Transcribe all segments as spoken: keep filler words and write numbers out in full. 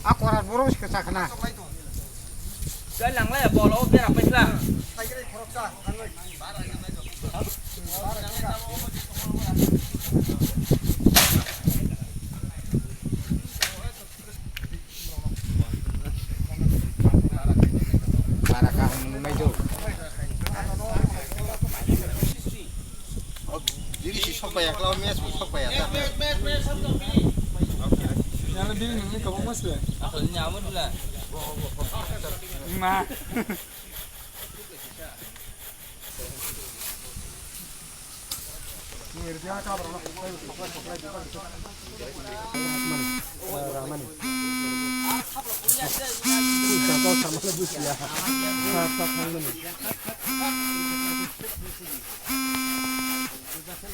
A korat borok se kwchak khna. Khe langlai bol o bera paikla. Bara kaham nungmai do. Diri si sok bai akla, mes bo sok bai akla. Yala diri nungni kabang mas le. Asal ni amun dula. Ma.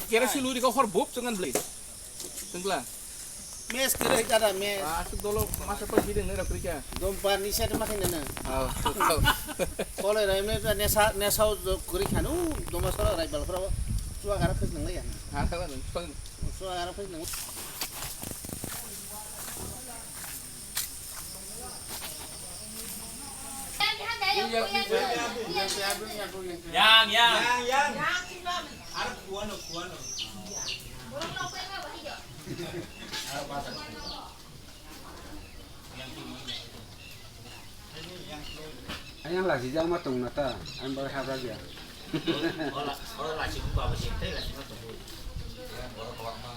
Kera si luri ko hor bup chungan beli. Tengla. Mes kiri kada mes. Asuk dolo masa pa bideng nera krika. Dompa ni set makin nana. Oh. Kole rai me nesa nesa kuri khanu dompa soro rai bal khoro. Chua gara khis nang ya. Ha kala nang. Chua gara khis nang. Yang, yang. Yang, yang. Ar kuano, kuano. Ayang lagi jang ma tong na ta, ang bai habra dia. Ora, ora lagi buka besi, teh lagi ma tong. Ora kawak ma.